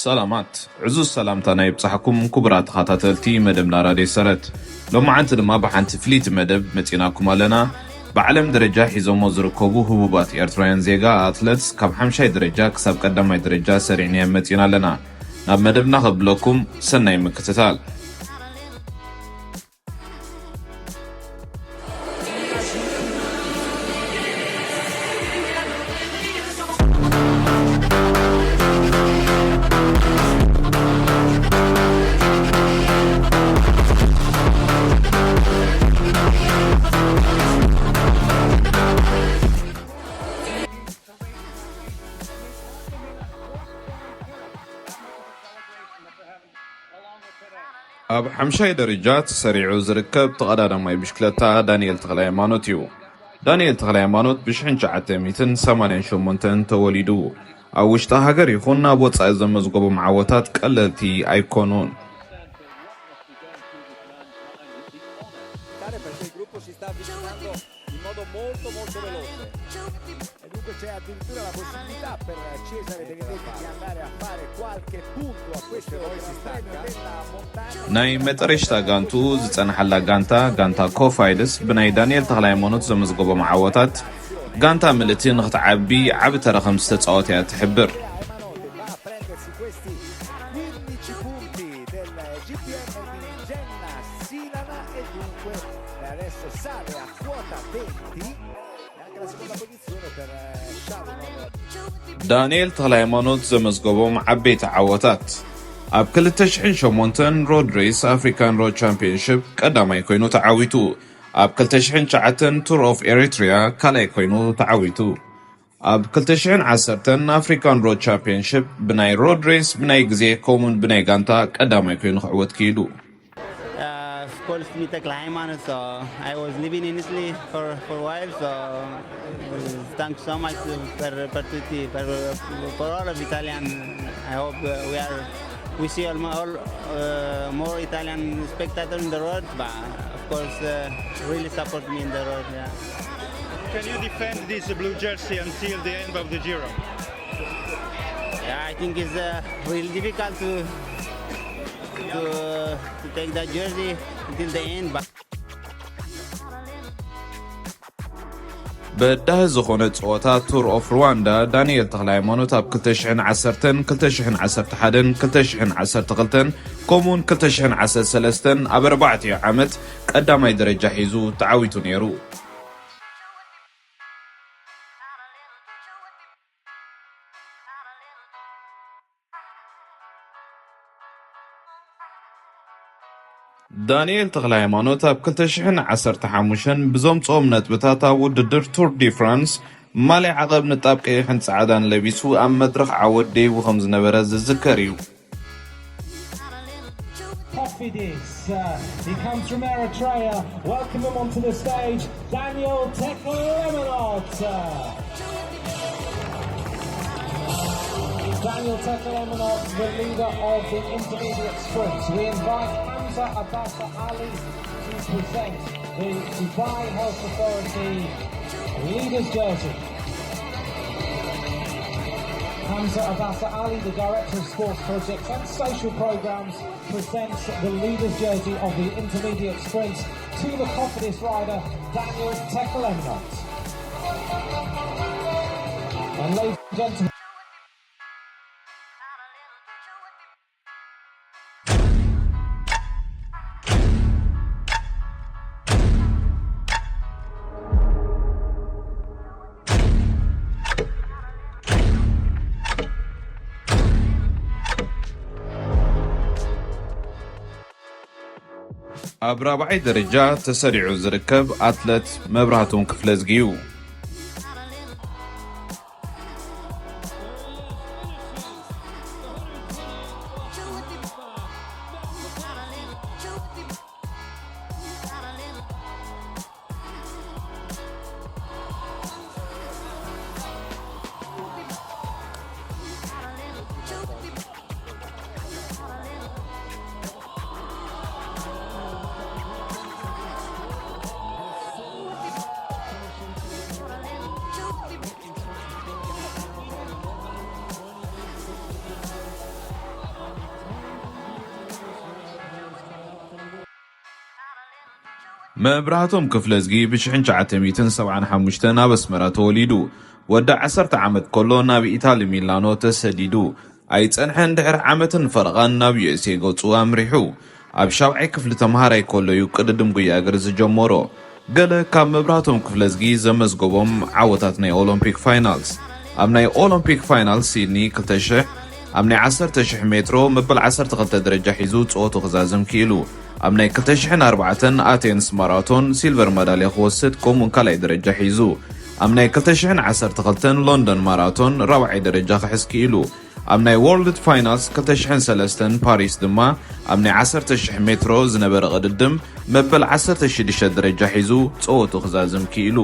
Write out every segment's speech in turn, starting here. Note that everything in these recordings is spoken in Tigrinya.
ሰላማት፣ ዕዙዝ ሰላምታና ይብጻሕኩም ክቡራት ተኸታተልቲ መደብና ራድዮ ሰረት። ሎማዓንቲ ድማ ብሓንቲ ፍልይቲ መደብ መጺናኩም ኣለና። ብዓለም ደረጃ ሒዞሞ ዝርከቡ ህቡባት ኤርትራውያን ዜጋ ኣትለትስ ካብ ሓምሻይ ደረጃ ክሳብ ቀዳማይ ደረጃ ሰሪዕናዮም መጺና ኣለና። ናብ መደብና ከብለኩም ሰናይ ምክትታል። ኣብ ሓምሻይ ደረጃ ተሰሪዑ ዝርከብ ተቐዳዳማይ ብሽክለታ ዳንኤል ተኽለ ሃይማኖት እዩ። ዳንኤል ተኽለ ሃይማኖት ብሽሕን ትሽዓተ ሚእትን ሰማንያን ሸሞንተን ተወሊዱ። ኣብ ውሽጢ ሃገር ይኹን ኣብ ወጻኢ ዘመዝገቦም ዓወታት ቀለልቲ ኣይኮኑን። Perché il gruppo si sta avvicinando in modo molto molto veloce e dunque c'è addirittura la possibilità per Cesare Benedetti di andare a fare qualche punto a questo Gran Premio della Montagna. ናይ መጠረሽታ ጋንቱ ዝጸንሓላ ጋንታ፣ ጋንታ ኮፋይልስ ብናይ ዳንኤል ተኽለ ሃይማኖት ዘመዝገቦም ዓወታት ጋንታ ምልእቲ ንኽትዓቢ ዓቢ ተራ ከም ዝተጻወተ እያ ትሕብር። Va a prendersi questi quindici punti del G P M di Jenna Silana e dunque adesso sale a quota venti e anche la seconda posizione per eh, Shalom. ዳንኤል ተኽለ ሃይማኖት ዘመዝገቦም ዓበይቲ ዓወታት፣ ኣብ ክልተ ሽሕን ሸሞንተን ሮድ ሬስ ኣፍሪካን ሮድ ቻምፒዮንሺፕ ቀዳማይ ኮይኑ ተዓዊቱ። ኣብ ክልተ ሽሕን ትሽዓተን ቱር ኦፍ ኤሪትሪያ ካልኣይ ኮይኑ ተዓዊቱ። ኣብ ክልተ ሽሕን ዓሰርተን ኣፍሪካን ሮድ ቻምፒዮንሺፕ ብናይ ሮድ ሬስ ብናይ ግዜ ከምኡውን ብናይ ጋንታ ቀዳማይ ኮይኑ ክዕወት ክኢሉ። Uh, of course, me Tekla Hayman, so I was living in Italy for, for a while, so uh, thanks so much for, for, for, for all of Italian. I hope uh, we are we see all, all uh, more Italian spectators in the road, but of course, uh, really support me in the road. Yeah. Can you defend this blue jersey until the end of the Giro? Yeah, I think it's uh, really difficult to to to take that jersey until the end, but በዳሂ ዝኾነ ጸወታ ቱር ኦፍ ሩዋንዳ ዳንኤል ተኽለ ሃይማኖት ኣብ ክልተ ሽሕን ዓሰርተን፣ ክልተ ሽሕን ዓሰርተ ሓደን፣ ክልተ ሽሕን ዓሰርተ ክልተን ከምኡውን ክልተ ሽሕን ዓሰርተ ሰለስተን ኣብ ኣርባዕቲኡ ዓመት ቀዳማይ ደረጃ ሒዙ ተዓዊቱ ነይሩ። ዳንኤል ተኽለ ሃይማኖት ኣብ ክልተ ሽሕን ዓሰርተ ሓሙሽተን ብዘምጽኦም ነጥብታት ኣብ ውድድር ቱር ዲ ፍራንስ ማልያ ዓቐብ ንጣብ ቀይሕን ጻዕዳን ለቢሱ ኣብ መድረኽ ዓወት ደይቡ ከም ዝነበረ ዝዝከር እዩ። Coffee this. Uh, he comes from Eritrea. Welcome him onto the stage. Daniel Teklemanot. Daniel Teklemanot, the leader of the intermediate sprint. We invite Hamza Abbas Ali to present the Dubai Health Authority leader's jersey. Hamza Abbas Ali, the Director of Sports Projects and Social Programmes, presents the leader's jersey of the intermediate sprint to the Cofidis rider, Daniel Tekelemnot. And ladies and gentlemen, ኣብ ራብዓይ ደረጃ ተሰሪዑ ዝርከብ ኣትለት መብራህቶም ክፍለዝጊ እዩ። መብራህቶም ክፍለዝጊ ብ ሽሕን ትሽዓተ ሚእትን ሰብዓን ሓሙሽተን ኣብ ኣስመራ ተወሊዱ። ወዲ ዓሰርተ ዓመት ከሎ ናብ ኢታሊ ሚላኖ ተሰዲዱ። ኣይጸንሐን፣ ድሕሪ ዓመትን ፈረቓን ናብ ዩ ኤስ ኤ ገጹ ኣምሪሑ። ኣብ ሻብዓይ ክፍሊ ተምሃራይ ከሎ እዩ ቅድድም ጉያ እግሪ ዝጀመሮ። ገለ ካብ መብራህቶም ክፍለዝጊ ዘመዝገቦም ዓወታት ናይ ኦሎምፒክ ፋይናልስ። ኣብ ናይ ኦሎምፒክ ፋይናልስ ሲድኒ ክልተ ሽሕ፣ ኣብ ናይ ዓሰርተ ሽሕ ሜትሮ መበል ዓሰርተ ክልተ ደረጃ ሒዙ ጸወቱ ክዛዝም ክኢሉ። ኣብ ናይ ክልተ ሽሕን ኣርባዕተን ኣቴንስ ማራቶን ሲልቨር መዳልያ ክወስድ፣ ከምኡውን ካልኣይ ደረጃ ሒዙ። ኣብ ናይ ክልተ ሽሕን ዓሰርተ ክልተን ሎንደን ማራቶን ራብዓይ ደረጃ ክሕዝ ክኢሉ። ኣብ ናይ ወርልድ ፋይናልስ ክልተ ሽሕን ሰለስተን ፓሪስ ድማ ኣብ ናይ ዓሰርተ ሽሕ ሜትሮ ዝነበረ ቅድድም መበል ዓሰርተ ሽዱሽተ ደረጃ ሒዙ ጸወቱ ክዛዝም ክኢሉ።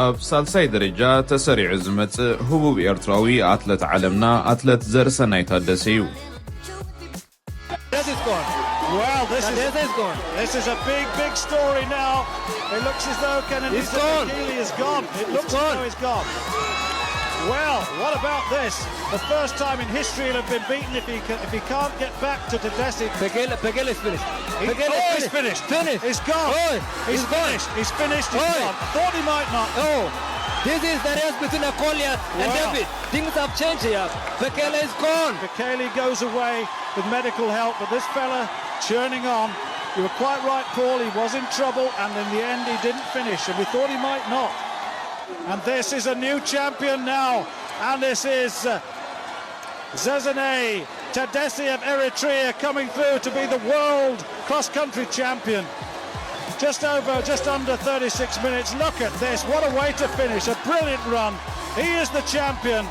ኣብ ሳልሳይ ደረጃ ተሰሪዑ ዝመጽእ ህቡብ ኤርትራዊ ኣትለት ዓለምና ኣትለት ዘርሰናይ ታደሰ እዩ። This is gone. Well, this is, This is gone. this is a big, big story now. It looks as though Kenenisa gone. Bekele is gone. It looks gone. as though he's gone. Well, what about this? The first time in history he'll have been beaten if he can, if he can't get back to Tadesse. Bekele, Bekele is finished. He- Bekele oh, is he's finished. Finished. He's gone. Oh, he's he's gone. finished. He's finished. He's Oh. gone. I thought he might not. Oh, this is the race between a Goliath and Wow. David. Things have changed here. Bekele is gone. Bekele goes away with medical help, but this fella churning on. You were quite right, Paul. He was in trouble, and in the end, he didn't finish, and we thought he might not. And this is a new champion now, and this is uh, Zezene Tadesse of Eritrea coming through to be the world cross-country champion. Just over, just under thirty-six minutes. Look at this. What a way to finish. A brilliant run. He is the champion.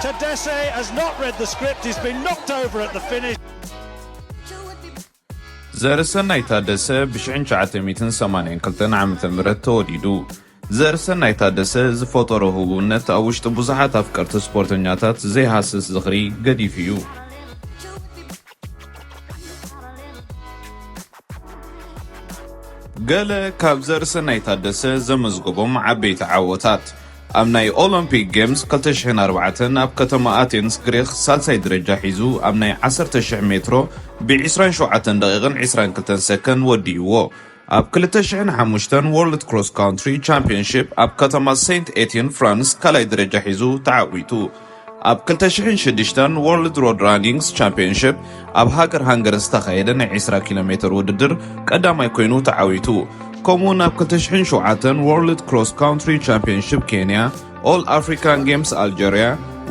Tadesse has not read the script. He's been knocked over at the finish. ዘርሰናይ ታደሰ ብ ሽሕን ትሽዓተ ሚእትን ሰማንያን ክልተን ዓመተ ምህረት ተወሊዱ። ዘርሰናይ ታደሰ ዝፈጠሮ ህቡብነት ኣብ ውሽጢ ብዙሓት ኣፍቀርቲ ስፖርተኛታት ዘይሃስስ ዝኽሪ ገዲፉ እዩ። ገለ ካብ ዘርሰናይ ታደሰ ዘመዝገቦም ዓበይቲ ዓወታት። ኣብ ናይ ኦሎምፒክ ጌምስ ክልተ ሽሕን ኣርባዕተን ኣብ ከተማ ኣቴንስ ግሪኽ ሳልሳይ ደረጃ ሒዙ ኣብ ናይ ዓሰርተ ሽሕ ሜትሮ ብ ዕስራን ሸውዓተን ደቂቕን ዕስራን ክልተን ሰከንድ ወዲእዎ። ኣብ ክልተ ሽሕን ሓሙሽተን ወርልድ ክሮስ ካንትሪ ቻምፒዮንሺፕ ኣብ ከተማ ሴንት ኤቲን ፍራንስ ካልኣይ ደረጃ ሒዙ ተዓዊቱ። ኣብ ክልተ ሽሕን ሽዱሽተን ወርልድ ሮድ ራኒንግስ ቻምፒዮንሺፕ ኣብ ሃገር ሃንገሪ ዝተኻየደ ናይ ዕስራ ኪሎ ሜትር ውድድር ቀዳማይ ኮይኑ ተዓዊቱ። ከምኡውን ኣብ ክልተ ሽሕን ሸውዓተን ወርልድ ክሮስ ካንትሪ ቻምፒዮንሺፕ ኬንያ፣ ኦል ኣፍሪካን ጌምስ ኣልጀርያ፣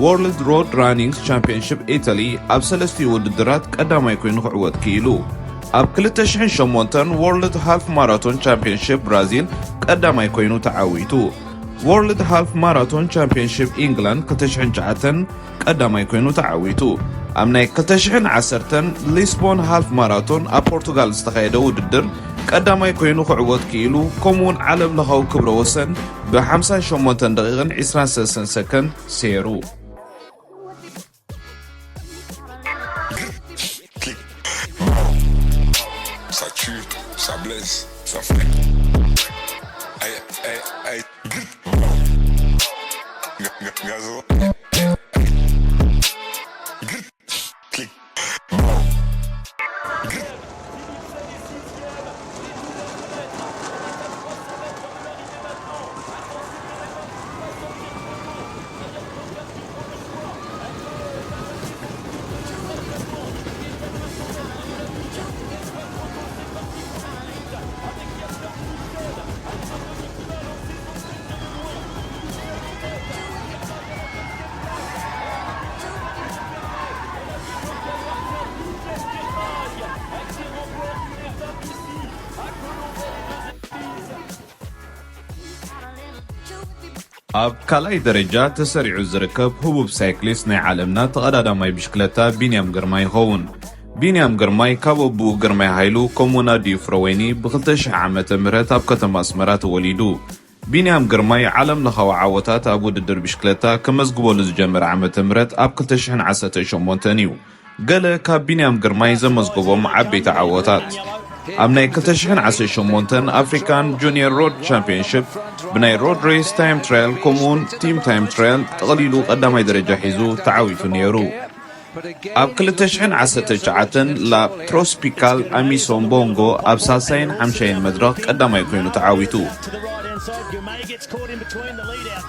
ወርልድ ሮድ ራኒንግስ ቻምፒዮንሺፕ ኢታሊ ኣብ ሰለስቲኡ ውድድራት ቀዳማይ ኮይኑ ክዕወት ክኢሉ። ኣብ ክልተ ሽሕን ሸሞንተን ወርልድ ሃልፍ ማራቶን ቻምፒዮንሺፕ ብራዚል ቀዳማይ ኮይኑ ተዓዊቱ። ወርልድ ሃልፍ ማራቶን ቻምፒዮንሺፕ ኢንግላንድ ክልተ ሽሕን ትሽዓተን ቀዳማይ ኮይኑ ተዓዊቱ። ኣብ ናይ ክልተ ሽሕን ዓሰርተን ሊስቦን ሃልፍ ማራቶን ኣብ ፖርቱጋል ዝተኻየደ ውድድር ቀዳማይ ኮይኑ ክዕወት ክኢሉ፣ ከምኡውን ዓለም ለኻዊ ክብረ ወሰን ብ ሓምሳን ሸሞንተን ደቂቕን ዕስራን ሰለስተን ሰከንድ ሰይሩ። Ça tue, ça blesse, ça fait. Aïe, aïe, aïe. G-, g-, Gazo. Click. ኣብ ካልኣይ ደረጃ ተሰሪዑ ዝርከብ ህቡብ ሳይክሊስት ናይ ዓለምና ተቐዳዳማይ ብሽክለታ ቢንያም ግርማይ ይኸውን። ቢንያም ግርማይ ካብ ኣቦኡ ግርማይ ሃይሉ ከምኡውን ኣዲኡ ፍረወይኒ ብ ክልተ ሽሕ ዓመተ ምህረት ኣብ ከተማ ኣስመራ ተወሊዱ። ቢንያም ግርማይ ዓለም ለኻዊ ዓወታት ኣብ ውድድር ብሽክለታ ከመዝግበሉ ዝጀመረ ዓመተ ምህረት ኣብ ክልተ ሽሕን ዓሰርተ ሸሞንተን እዩ። ገለ ካብ ቢንያም ግርማይ ዘመዝገቦም ዓበይቲ ዓወታት፣ ኣብ ናይ ክልተ ሽሕን ዓሰርተ ሸሞንተን ኣፍሪካን ጁኒየር ሮድ ቻምፒዮንሺፕ ብናይ ሮድ ሬስ ታይም ትራያል ከምኡውን ቲም ታይም ትራያል ጠቕሊሉ ቀዳማይ ደረጃ ሒዙ ተዓዊቱ ነይሩ። ኣብ ክልተ ሽሕን ዓሰርተ ትሽዓተን ላ ትሮፒካል ኣሚሶን ቦንጎ ኣብ ሳልሳይን ሓምሻይን መድረኽ ቀዳማይ ኮይኑ ተዓዊቱ።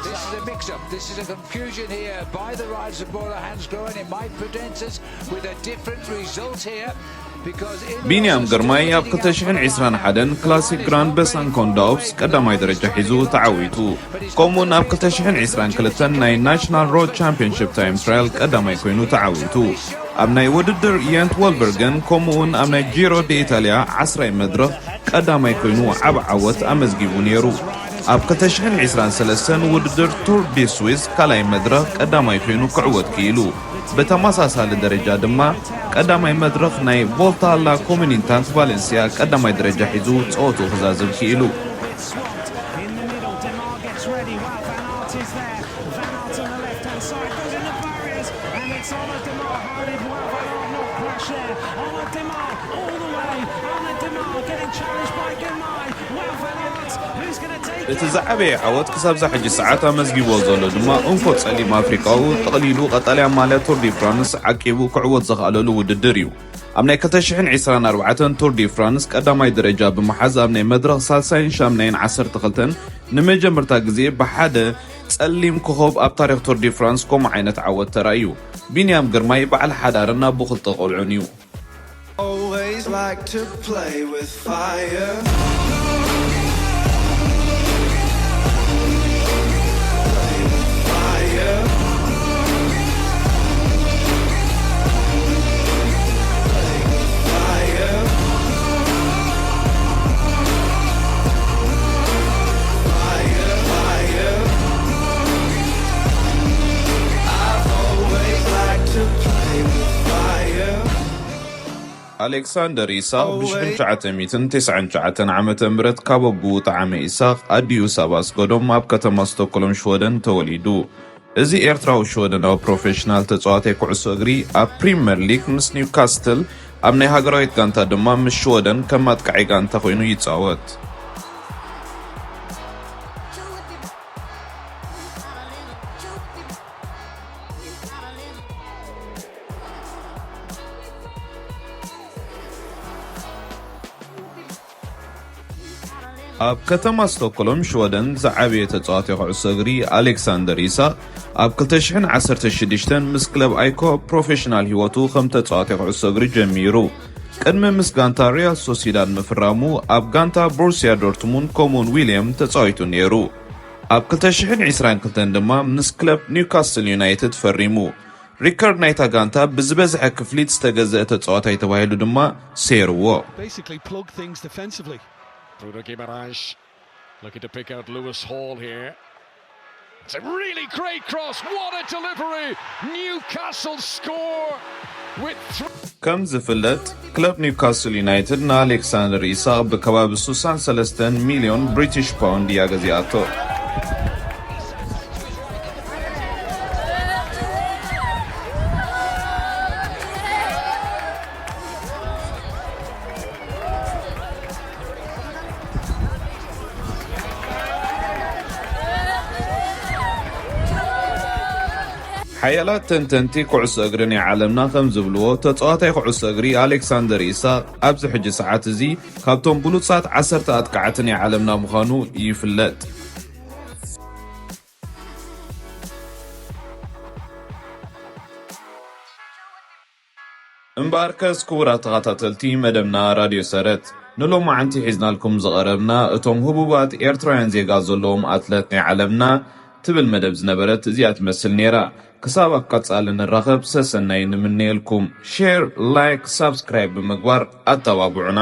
This is a mix-up. This is a confusion here by the riders of Borderlands going. It might present us with a different result here. ቢንያም ግርማይ ኣብ ክልተ ሽሕን ዕስራን ሓደን ክላሲክ ግራንድ በሳንኮን ዳውፕስ ቀዳማይ ደረጃ ሒዙ ተዓዊቱ። ከምኡውን ኣብ ክልተ ሽሕን ዕስራን ክልተን ናይ ናሽናል ሮድ ቻምፒዮንሺፕ ታይም ትራያል ቀዳማይ ኮይኑ ተዓዊቱ። ኣብ ናይ ውድድር የንት ወልበርገን ከምኡውን ኣብ ናይ ጂሮ ደ ኢታልያ ዓስራይ መድረኽ ቀዳማይ ኮይኑ ዓቢ ዓወት ኣመዝጊቡ ነይሩ። ኣብ ክልተ ሽሕን ዕስራን ሰለስተን ውድድር ቱር ዲ ስዊስ ካልኣይ መድረኽ ቀዳማይ ኮይኑ ክዕወት ክኢሉ። ብተመሳሳሊ ደረጃ ድማ ቀዳማይ መድረኽ ናይ ቮልታ ላ ኮሙኒታት ቫለንሲያ ቀዳማይ ደረጃ ሒዙ ጸወትኡ ክዛዝም ክኢሉ። እቲ ዝዓበየ ዓወት ክሳብ እዛ ሕጂ ሰዓት ኣመዝጊብዎ ዘሎ ድማ እንኮ ጸሊም ኣፍሪቃዊ ጠቕሊሉ ቀጠልያ ማልያ ቱር ዲ ፍራንስ ዓቂቡ ክዕወት ዘኽኣለሉ ውድድር እዩ። ኣብ ናይ ክልተ ሽሕን ዕስራን ኣርባዕተን ቱር ዲ ፍራንስ ቀዳማይ ደረጃ ብምሓዝ ኣብ ናይ መድረኽ ሳልሳይን ሻምናይን ዓሰርተ ክልተን ንመጀመርታ ግዜ ብሓደ ጸሊም ኮኾብ ኣብ ታሪኽ ቱር ዲ ፍራንስ ከምኡ ዓይነት ዓወት ተራእዩ። ቢንያም ግርማይ በዓል ሓዳርን ኣቦ ክልተ ቆልዑን እዩ። Always like to play with fire. Play with fire. Play with fire. Fire, fire. I've always liked to play with fire. ኣሌክሳንደር ኢሳቕ ብሽሕን ትሽዓተ ሚእትን ተስዓን ትሽዓተን ዓመተ ምህረት ካብ ኣቦኡ ጠዓመ ኢሳቕ ኣዲኡ ሳባ ኣስገዶም ኣብ ከተማ ስቶክሆልም ሽወደን ተወሊዱ። እዚ ኤርትራዊ ሽወደናዊ ፕሮፌሽናል ተጻዋታይ ኩዕሶ እግሪ ኣብ ፕሪመር ሊግ ምስ ኒውካስትል ኣብ ናይ ሃገራዊት ጋንታ ድማ ምስ ሽወደን ከም ኣጥቃዒ ጋንታ ኮይኑ ይጻወት። ኣብ ከተማ ስቶክሆልም ሽወደን ዝዓበየ ተጻዋታይ ኩዕሶ እግሪ ኣሌክሳንደር ኢሳቕ ኣብ ክልተ ሽሕን ዓሰርተ ሽዱሽተን ምስ ክለብ ኣይኮ ፕሮፌሽናል ህይወቱ ከም ተጻዋታይ ኩዕሶ እግሪ ጀሚሩ። ቅድሚ ምስ ጋንታ ሪያል ሶሲዳድ ምፍራሙ ኣብ ጋንታ ቦሩስያ ዶርትሙንድ ከምኡውን ዊልየም ተጻዊቱ ነይሩ። ኣብ ክልተ ሽሕን ዕስራን ክልተን ድማ ምስ ክለብ ኒውካስል ዩናይትድ ፈሪሙ። ሪከርድ ናይታ ጋንታ ብዝበዝሐ ክፍሊት ዝተገዝአ ተጻዋታይ ተባሂሉ ድማ ሰይርዎ። Basically plug things defensively. Bruno Guimaraes looking to pick out Lewis Hall here. It's a really great cross. What a delivery! Newcastle score with three. ከም ዝፍለጥ ክለብ ኒውካስል ዩናይትድ ንኣሌክሳንደር ኢሳቕ ብከባቢ ስሳን ሰለስተን ሚልዮን ብሪቲሽ ፓውንድ እያ ገዚኣቶ። ሓያላት ተንተንቲ ኩዕሶ እግሪ ናይ ዓለምና ከም ዝብልዎ፣ ተጻዋታይ ኩዕሶ እግሪ ኣሌክሳንደር ኢሳቕ ኣብዚ ሕጂ ሰዓት እዚ ካብቶም ብሉጻት ዓሰርተ ኣጥቃዕቲ ናይ ዓለምና ምዃኑ ይፍለጥ። እምበኣርከስ ክቡራት ተኸታተልቲ መደብና ራድዮ ሰረት፣ ንሎማዓንቲ ሒዝናልኩም ዝቐረብና እቶም ህቡባት ኤርትራውያን ዜጋ ዘለዎም ኣትለት ናይ ዓለምና ትብል መደብ ዝነበረት እዚኣ ትመስል ነይራ። ክሳብ ኣብ ቀጻሊ ንራኸብ ሰሰናይ ንምነየልኩም። ሼር፣ ላይክ፣ ሳብስክራይብ ብምግባር ኣተባብዑና።